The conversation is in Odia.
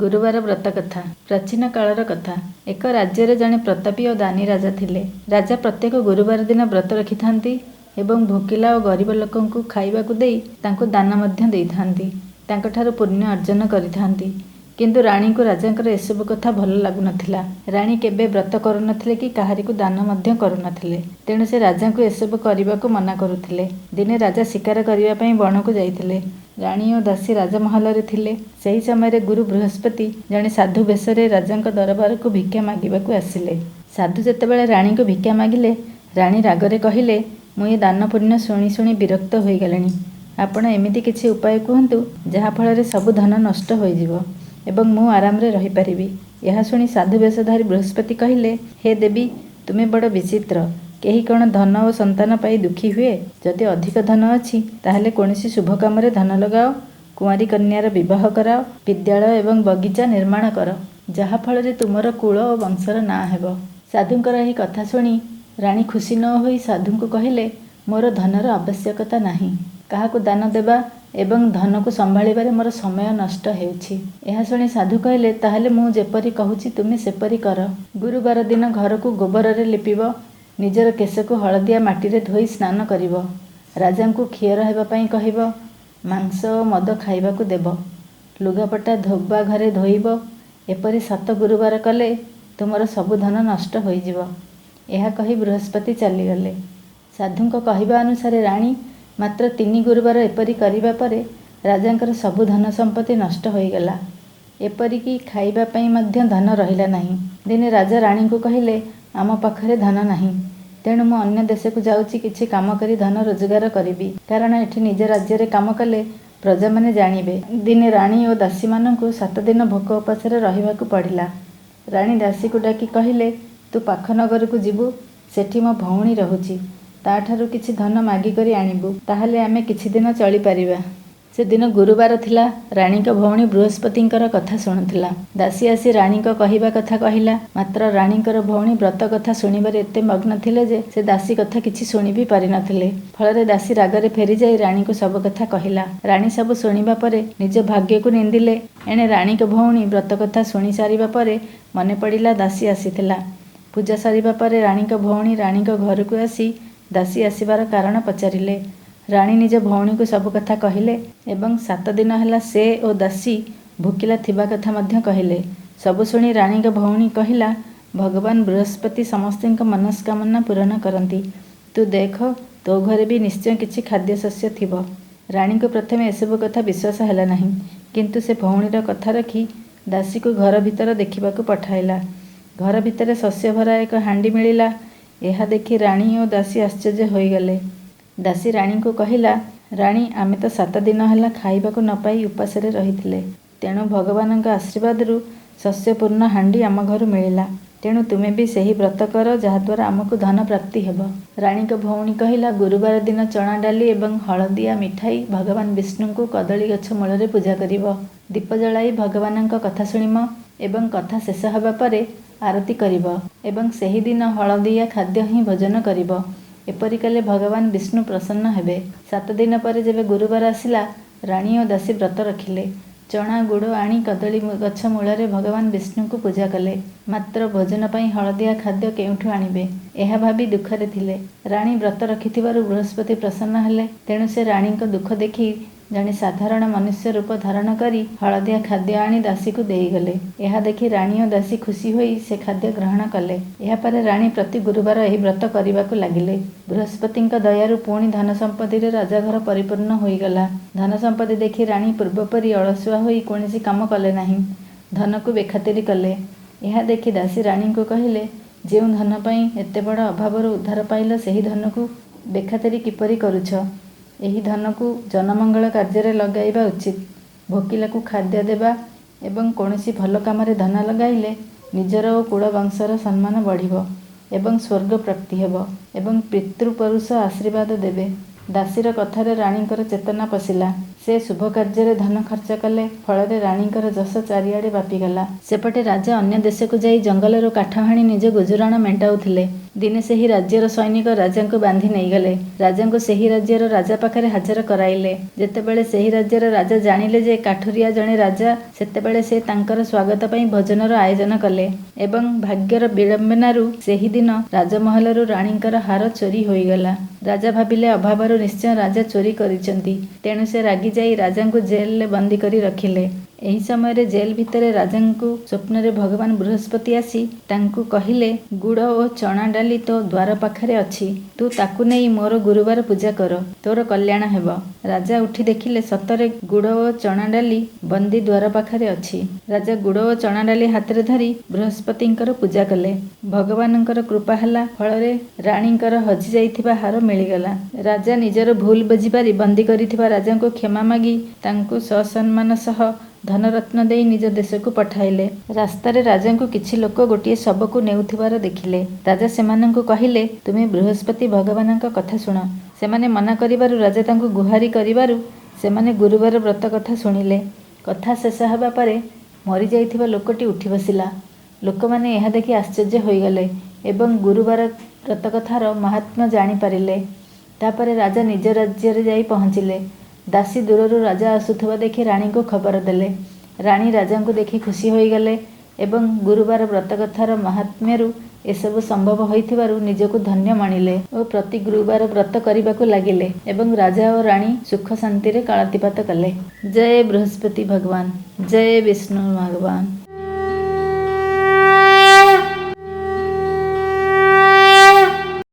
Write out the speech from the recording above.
ଗୁରୁବାର ବ୍ରତ କଥା। ପ୍ରାଚୀନ କାଳର କଥା। ଏକ ରାଜ୍ୟରେ ଜଣେ ପ୍ରତାପୀ ଓ ଦାନୀ ରାଜା ଥିଲେ। ରାଜା ପ୍ରତ୍ୟେକ ଗୁରୁବାର ଦିନ ବ୍ରତ ରଖିଥାନ୍ତି ଏବଂ ଭୋକିଲା ଓ ଗରିବ ଲୋକଙ୍କୁ ଖାଇବାକୁ ଦେଇ ତାଙ୍କୁ ଦାନ ମଧ୍ୟ ଦେଇଥାନ୍ତି। ତାଙ୍କଠାରୁ ପୁଣ୍ୟ ଅର୍ଜନ କରିଥାନ୍ତି। କିନ୍ତୁ ରାଣୀଙ୍କୁ ରାଜାଙ୍କର ଏସବୁ କଥା ଭଲ ଲାଗୁନଥିଲା। ରାଣୀ କେବେ ବ୍ରତ କରୁନଥିଲେ କି କାହାରିକୁ ଦାନ ମଧ୍ୟ କରୁନଥିଲେ। ତେଣୁ ସେ ରାଜାଙ୍କୁ ଏସବୁ କରିବାକୁ ମନା କରୁଥିଲେ। ଦିନେ ରାଜା ଶିକାର କରିବା ପାଇଁ ବଣକୁ ଯାଇଥିଲେ। ରାଣୀ ଓ ଦାସୀ ରାଜମହଲରେ ଥିଲେ। ସେହି ସମୟରେ ଗୁରୁ ବୃହସ୍ପତି ଜଣେ ସାଧୁ ବେଶରେ ରାଜାଙ୍କ ଦରବାରକୁ ଭିକ୍ଷା ମାଗିବାକୁ ଆସିଲେ। ସାଧୁ ଯେତେବେଳେ ରାଣୀଙ୍କୁ ଭିକ୍ଷା ମାଗିଲେ, ରାଣୀ ରାଗରେ କହିଲେ, ମୁଁ ଏ ଦାନ ପୁଣ୍ୟ ଶୁଣି ଶୁଣି ବିରକ୍ତ ହୋଇଗଲିଣି। ଆପଣ ଏମିତି କିଛି ଉପାୟ କୁହନ୍ତୁ, ଯାହା ଫଳରେ ସବୁ ଧନ ନଷ୍ଟ ହୋଇଯିବ ଏବଂ ମୁଁ ଆରାମରେ ରହିପାରିବି। ଏହା ଶୁଣି ସାଧୁ ବେଶଧାରୀ ବୃହସ୍ପତି କହିଲେ, ହେ ଦେବୀ, ତୁମେ ବଡ଼ ବିଚିତ୍ର। କେହି କ'ଣ ଧନ ଓ ସନ୍ତାନ ପାଇ ଦୁଃଖୀ ହୁଏ? ଯଦି ଅଧିକ ଧନ ଅଛି, ତାହେଲେ କୌଣସି ଶୁଭ କାମରେ ଧନ ଲଗାଅ। କୁଆଁରୀ କନ୍ୟାର ବିବାହ କରାଅ, ବିଦ୍ୟାଳୟ ଏବଂ ବଗିଚା ନିର୍ମାଣ କର, ଯାହା ଫଳରେ ତୁମର କୁଳ ଓ ବଂଶର ନାଁ ହେବ। ସାଧୁଙ୍କର ଏହି କଥା ଶୁଣି ରାଣୀ ଖୁସି ନ ହୋଇ ସାଧୁଙ୍କୁ କହିଲେ, ମୋର ଧନର ଆବଶ୍ୟକତା ନାହିଁ। କାହାକୁ ଦାନ ଦେବା ଏବଂ ଧନକୁ ସମ୍ଭାଳିବାରେ ମୋର ସମୟ ନଷ୍ଟ ହେଉଛି। ଏହା ଶୁଣି ସାଧୁ କହିଲେ, ତାହେଲେ ମୁଁ ଯେପରି କହୁଛି ତୁମେ ସେପରି କର। ଗୁରୁବାର ଦିନ ଘରକୁ ଗୋବରରେ ଲିପିବ, ନିଜର କେଶକୁ ହଳଦିଆ ମାଟିରେ ଧୋଇ ସ୍ନାନ କରିବ। ରାଜାଙ୍କୁ ଖିଅର ହେବା ପାଇଁ କହିବ, ମାଂସ ଓ ମଦ ଖାଇବାକୁ ଦେବ, ଲୁଗାପଟା ଧୋବା ଘରେ ଧୋଇବ। ଏପରି 7 ଗୁରୁବାର କଲେ ତୁମର ସବୁ ଧନ ନଷ୍ଟ ହୋଇଯିବ। ଏହା କହି ବୃହସ୍ପତି ଚାଲିଗଲେ। ସାଧୁଙ୍କ କହିବା ଅନୁସାରେ ରାଣୀ ମାତ୍ର 3 ଗୁରୁବାର ଏପରି କରିବା ପରେ ରାଜାଙ୍କର ସବୁ ଧନ ସମ୍ପତ୍ତି ନଷ୍ଟ ହୋଇଗଲା। ଏପରିକି ଖାଇବା ପାଇଁ ମଧ୍ୟ ଧନ ରହିଲା ନାହିଁ। ଦିନେ ରାଜା ରାଣୀଙ୍କୁ କହିଲେ, ଆମ ପାଖରେ ଧନ ନାହିଁ, ତେଣୁ ମୁଁ ଅନ୍ୟ ଦେଶକୁ ଯାଉଛି କିଛି କାମ କରି ଧନ ରୋଜଗାର କରିବି। କାରଣ ଏଠି ନିଜ ରାଜ୍ୟରେ କାମ କଲେ ପ୍ରଜାମାନେ ଜାଣିବେ। ଦିନେ ରାଣୀ ଓ ଦାସୀମାନଙ୍କୁ 7 ଦିନ ଭୋକ ଉପାସରେ ରହିବାକୁ ପଡ଼ିଲା। ରାଣୀ ଦାସୀକୁ ଡାକି କହିଲେ, ତୁ ପାଖ ନଗରକୁ ଯିବୁ, ସେଠି ମୋ ଭଉଣୀ ରହୁଛି, ତାଠାରୁ କିଛି ଧନ ମାଗିକରି ଆଣିବୁ, ତାହେଲେ ଆମେ କିଛି ଦିନ ଚଳିପାରିବା। ସେଦିନ ଗୁରୁବାର ଥିଲା। ରାଣୀଙ୍କ ଭଉଣୀ ବୃହସ୍ପତିଙ୍କର କଥା ଶୁଣୁଥିଲା। ଦାସୀ ଆସି ରାଣୀଙ୍କ କହିବା କଥା କହିଲା। ମାତ୍ର ରାଣୀଙ୍କର ଭଉଣୀ ବ୍ରତ କଥା ଶୁଣିବାରେ ଏତେ ମଗ୍ନ ଥିଲେ ଯେ ସେ ଦାସୀ କଥା କିଛି ଶୁଣି ବି ପାରିନଥିଲେ। ଫଳରେ ଦାସୀ ରାଗରେ ଫେରିଯାଇ ରାଣୀଙ୍କୁ ସବୁ କଥା କହିଲା। ରାଣୀ ସବୁ ଶୁଣିବା ପରେ ନିଜ ଭାଗ୍ୟକୁ ନିନ୍ଦିଲେ। ଏଣେ ରାଣୀଙ୍କ ଭଉଣୀ ବ୍ରତ କଥା ଶୁଣି ସାରିବା ପରେ ମନେ ପଡ଼ିଲା ଦାସୀ ଆସିଥିଲା। ପୂଜା ସରିବା ପରେ ରାଣୀଙ୍କ ଭଉଣୀ ରାଣୀଙ୍କ ଘରକୁ ଆସି ଦାସୀ ଆସିବାର କାରଣ ପଚାରିଲେ। ରାଣୀ ନିଜ ଭଉଣୀକୁ ସବୁ କଥା କହିଲେ ଏବଂ 7 ଦିନ ହେଲା ସେ ଓ ଦାସୀ ଭୋକିଲା ଥିବା କଥା ମଧ୍ୟ କହିଲେ। ସବୁ ଶୁଣି ରାଣୀଙ୍କ ଭଉଣୀ କହିଲା, ଭଗବାନ ବୃହସ୍ପତି ସମସ୍ତଙ୍କ ମନସ୍କାମନା ପୂରଣ କରନ୍ତି। ତୁ ଦେଖ, ତୋ ଘରେ ବି ନିଶ୍ଚୟ କିଛି ଖାଦ୍ୟଶସ୍ୟ ଥିବ। ରାଣୀଙ୍କୁ ପ୍ରଥମେ ଏସବୁ କଥା ବିଶ୍ୱାସ ହେଲା ନାହିଁ, କିନ୍ତୁ ସେ ଭଉଣୀର କଥା ରଖି ଦାସୀକୁ ଘର ଭିତର ଦେଖିବାକୁ ପଠାଇଲା। ଘର ଭିତରେ ଶସ୍ୟ ଭରା ଏକ ହାଣ୍ଡି ମିଳିଲା। ଏହା ଦେଖି ରାଣୀ ଓ ଦାସୀ ଆଶ୍ଚର୍ଯ୍ୟ ହୋଇଗଲେ। ଦାସୀ ରାଣୀଙ୍କୁ କହିଲା, ରାଣୀ, ଆମେ ତ 7 ଦିନ ହେଲା ଖାଇବାକୁ ନ ପାଇ ଉପାସରେ ରହିଥିଲେ। ତେଣୁ ଭଗବାନଙ୍କ ଆଶୀର୍ବାଦରୁ ଶସ୍ୟପୂର୍ଣ୍ଣ ହାଣ୍ଡି ଆମ ଘରୁ ମିଳିଲା। ତେଣୁ ତୁମେ ବି ସେହି ବ୍ରତ କର, ଯାହାଦ୍ୱାରା ଆମକୁ ଧନ ପ୍ରାପ୍ତି ହେବ। ରାଣୀଙ୍କ ଭଉଣୀ କହିଲା, ଗୁରୁବାର ଦିନ ଚଣା ଡାଲି ଏବଂ ହଳଦିଆ ମିଠାଇ ଭଗବାନ ବିଷ୍ଣୁଙ୍କୁ କଦଳୀ ଗଛ ମୂଳରେ ପୂଜା କରିବ। ଦୀପ ଜଳାଇ ଭଗବାନଙ୍କ କଥା ଶୁଣିବ ଏବଂ କଥା ଶେଷ ହେବା ପରେ ଆରତି କରିବ ଏବଂ ସେହିଦିନ ହଳଦିଆ ଖାଦ୍ୟ ହିଁ ଭୋଜନ କରିବ। ଏପରି କଲେ ଭଗବାନ ବିଷ୍ଣୁ ପ୍ରସନ୍ନ ହେବେ। 7 ଦିନ ପରେ ଯେବେ ଗୁରୁବାର ଆସିଲା, ରାଣୀ ଓ ଦାସୀ ବ୍ରତ ରଖିଲେ। ଚଣା ଗୁଡ଼ ଆଣି କଦଳୀ ଗଛ ମୂଳରେ ଭଗବାନ ବିଷ୍ଣୁଙ୍କୁ ପୂଜା କଲେ। ମାତ୍ର ଭୋଜନ ପାଇଁ ହଳଦିଆ ଖାଦ୍ୟ କେଉଁଠୁ ଆଣିବେ, ଏହା ଭାବି ଦୁଃଖରେ ଥିଲେ। ରାଣୀ ବ୍ରତ ରଖିଥିବାରୁ ବୃହସ୍ପତି ପ୍ରସନ୍ନ ହେଲେ। ତେଣୁ ସେ ରାଣୀଙ୍କ ଦୁଃଖ ଦେଖି ଜଣେ ସାଧାରଣ ମନୁଷ୍ୟ ରୂପ ଧାରଣ କରି ହଳଦିଆ ଖାଦ୍ୟ ଆଣି ଦାସୀକୁ ଦେଇଗଲେ। ଏହା ଦେଖି ରାଣୀ ଓ ଦାସୀ ଖୁସି ହୋଇ ସେ ଖାଦ୍ୟ ଗ୍ରହଣ କଲେ। ଏହାପରେ ରାଣୀ ପ୍ରତି ଗୁରୁବାର ଏହି ବ୍ରତ କରିବାକୁ ଲାଗିଲେ। ବୃହସ୍ପତିଙ୍କ ଦୟାରୁ ପୁଣି ଧନ ସମ୍ପତ୍ତିରେ ରାଜାଘର ପରିପୂର୍ଣ୍ଣ ହୋଇଗଲା। ଧନ ସମ୍ପତ୍ତି ଦେଖି ରାଣୀ ପୂର୍ବପରି ଅଳସୁଆ ହୋଇ କୌଣସି କାମ କଲେ ନାହିଁ, ଧନକୁ ବେଖାତିରି କଲେ। ଏହା ଦେଖି ଦାସୀ ରାଣୀଙ୍କୁ କହିଲେ, ଯେଉଁ ଧନ ପାଇଁ ଏତେ ବଡ଼ ଅଭାବରୁ ଉଦ୍ଧାର ପାଇଲ, ସେହି ଧନକୁ ବେଖାତିରି କିପରି କରୁଛ? ଏହି ଧନକୁ ଜନମଙ୍ଗଳ କାର୍ଯ୍ୟରେ ଲଗାଇବା ଉଚିତ। ଭୋକିଲାକୁ ଖାଦ୍ୟ ଦେବା ଏବଂ କୌଣସି ଭଲ କାମରେ ଧନ ଲଗାଇଲେ ନିଜର ଓ କୁଳ ବଂଶର ସମ୍ମାନ ବଢ଼ିବ ଏବଂ ସ୍ୱର୍ଗ ପ୍ରାପ୍ତି ହେବ ଏବଂ ପିତୃପୁରୁଷ ଆଶୀର୍ବାଦ ଦେବେ। ଦାସୀର କଥାରେ ରାଣୀଙ୍କର ଚେତନା ପଶିଲା। ସେ ଶୁଭକାର୍ଯ୍ୟରେ ଧନ ଖର୍ଚ୍ଚ କଲେ। ଫଳରେ ରାଣୀଙ୍କର ଯଶ ଚାରିଆଡ଼େ ବ୍ୟାପିଗଲା। ସେପଟେ ରାଜା ଅନ୍ୟ ଦେଶକୁ ଯାଇ ଜଙ୍ଗଲରୁ କାଠ ହାଣି ନିଜ ଗୁଜୁରାଣ ମେଣ୍ଟାଉଥିଲେ। ଦିନେ ସେହି ରାଜ୍ୟର ସୈନିକ ରାଜାଙ୍କୁ ବାନ୍ଧି ନେଇଗଲେ। ରାଜାଙ୍କୁ ସେହି ରାଜ୍ୟର ରାଜା ପାଖରେ ହାଜର କରାଇଲେ। ଯେତେବେଳେ ସେହି ରାଜ୍ୟର ରାଜା ଜାଣିଲେ ଯେ କାଠୁରିଆ ଜଣେ ରାଜା, ସେତେବେଳେ ସେ ତାଙ୍କର ସ୍ୱାଗତ ପାଇଁ ଭୋଜନର ଆୟୋଜନ କଲେ ଏବଂ ଭାଗ୍ୟର ବିଡ଼ମ୍ବନାରୁ ସେହିଦିନ ରାଜମହଲରୁ ରାଣୀଙ୍କର ହାର ଚୋରି ହୋଇଗଲା। ରାଜା ଭାବିଲେ ଅଭାବରୁ ନିଶ୍ଚୟ ରାଜା ଚୋରି କରିଛନ୍ତି। ତେଣୁ ସେ ରାଗିଯାଇ ରାଜାଙ୍କୁ ଜେଲରେ ବନ୍ଦୀ କରି ରଖିଲେ। ଏହି ସମୟରେ ଜେଲ ଭିତରେ ରାଜାଙ୍କୁ ସ୍ୱପ୍ନରେ ଭଗବାନ ବୃହସ୍ପତି ଆସି ତାଙ୍କୁ କହିଲେ, ଗୁଡ଼ ଓ ଚଣା ଡାଲି ତୋ ଦ୍ୱାର ପାଖରେ ଅଛି। ତୁ ତାକୁ ନେଇ ମୋର ଗୁରୁବାର ପୂଜା କର, ତୋର କଲ୍ୟାଣ ହେବ। ରାଜା ଉଠି ଦେଖିଲେ ସତରେ ଗୁଡ଼ ଓ ଚଣା ଡାଲି ବନ୍ଦୀ ଦ୍ୱାର ପାଖରେ ଅଛି। ରାଜା ଗୁଡ଼ ଓ ଚଣା ଡାଲି ହାତରେ ଧରି ବୃହସ୍ପତିଙ୍କର ପୂଜା କଲେ। ଭଗବାନଙ୍କର କୃପା ହେଲା, ଫଳରେ ରାଣୀଙ୍କର ହଜିଯାଇଥିବା ହାର ମିଳିଗଲା। ରାଜା ନିଜର ଭୁଲ ବୁଝିପାରି ବନ୍ଦୀ କରିଥିବା ରାଜାଙ୍କୁ କ୍ଷମା ମାଗି ତାଙ୍କୁ ସସମ୍ମାନ ସହ ଧନରତ୍ନ ଦେଇ ନିଜ ଦେଶକୁ ପଠାଇଲେ। ରାସ୍ତାରେ ରାଜାଙ୍କୁ କିଛି ଲୋକ ଗୋଟିଏ ଶବକୁ ନେଉଥିବାର ଦେଖିଲେ। ରାଜା ସେମାନଙ୍କୁ କହିଲେ, ତୁମେ ବୃହସ୍ପତି ଭଗବାନଙ୍କ କଥା ଶୁଣ। ସେମାନେ ମନା କରିବାରୁ ରାଜା ତାଙ୍କୁ ଗୁହାରି କରିବାରୁ ସେମାନେ ଗୁରୁବାର ବ୍ରତ କଥା ଶୁଣିଲେ। କଥା ଶେଷ ହେବା ପରେ ମରିଯାଇଥିବା ଲୋକଟି ଉଠି ବସିଲା। ଲୋକମାନେ ଏହା ଦେଖି ଆଶ୍ଚର୍ଯ୍ୟ ହୋଇଗଲେ ଏବଂ ଗୁରୁବାର ବ୍ରତକଥାର ମାହାତ୍ମ୍ୟ ଜାଣିପାରିଲେ। ତାପରେ ରାଜା ନିଜ ରାଜ୍ୟରେ ଯାଇ ପହଞ୍ଚିଲେ। ଦାସୀ ଦୂରରୁ ରାଜା ଆସୁଥିବା ଦେଖି ରାଣୀଙ୍କୁ ଖବର ଦେଲେ। ରାଣୀ ରାଜାଙ୍କୁ ଦେଖି ଖୁସି ହୋଇଗଲେ ଏବଂ ଗୁରୁବାର ବ୍ରତକଥାର ମାହାତ୍ମ୍ୟରୁ ଏସବୁ ସମ୍ଭବ ହୋଇଥିବାରୁ ନିଜକୁ ଧନ୍ୟ ମଣିଲେ ଓ ପ୍ରତି ଗୁରୁବାର ବ୍ରତ କରିବାକୁ ଲାଗିଲେ ଏବଂ ରାଜା ଓ ରାଣୀ ସୁଖ ଶାନ୍ତିରେ କାଳାତିପାତ କଲେ। ଜୟ ବୃହସ୍ପତି ଭଗବାନ, ଜୟ ବିଷ୍ଣୁ ଭଗବାନ।